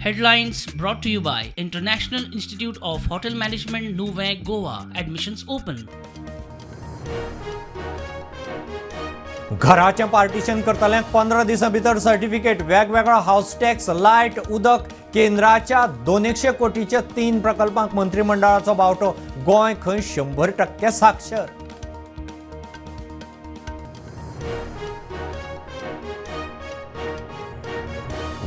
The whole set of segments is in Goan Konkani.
Headlines brought to you by International Institute of Hotel Management, Nuvem, Goa. Admissions open. घराचें पार्टिशन करतल्यांक 15 दिसां भितर सर्टिफिकेट. वेगवेगळो हावस टॅक्स, लायट, उदक. केंद्राच्या 200 कोटीच्या 3 प्रकल्पांक मंत्रिमंडळाचो बावटो. गोंय खंय 100% साक्षर.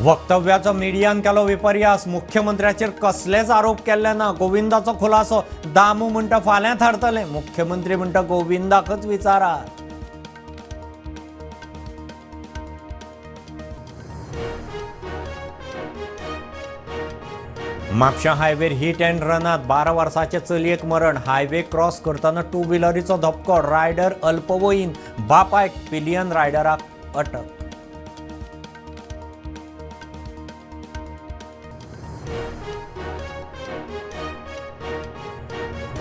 वक्तव्याचो मिडियान केलो विपर्यास. मुख्यमंत्र्याचेर कसलेच आरोप केल्ले ना, गोविंदाचो खुलासो. दामू म्हणटा फाल्यां थारतले, मुख्यमंत्री म्हणटा गोविंदाकच विचारात. म्हापशां हायवेर हिट अँड रनात 12 वर्साचे चलयेक मरण. हायवे क्रॉस करतना टू व्हिलरीचो धपको. रायडर अल्पवयीन, बापायक पिलियन रायडराक अटक.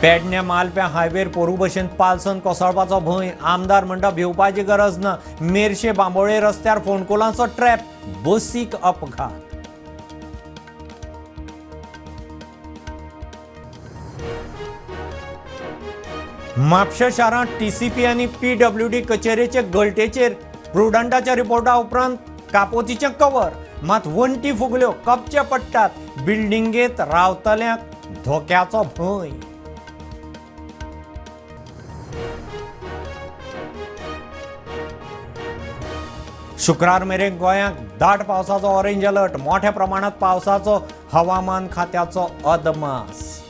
पेडण्या मालप्या हायवेर पोरू भशेन पालसन कोसळपाचो भंय. आमदार म्हणटा भिवपाची गरज ना. मेरशे बांबोळे रस्त्यार फोंडकुलांचो ट्रॅप, बसीक अपघात. म्हापशें शारांत टीसीपी आनी पीडब्ल्यूडी कचेरेचे गळटेचेर प्रुडंटाच्या रिपोर्टा उपरांत कापोतीचें कवर. मात वण्टी फुगल्यो, कपचे पडटात, बिल्डिंगेंत रावतल्यांक धोक्याचो भंय. शुक्रार मेरेन गोंयांत दाट पावसाचो ऑरेंज अलर्ट. मोठ्या प्रमाणात पावसाचो हवामान खात्याचो अदमास.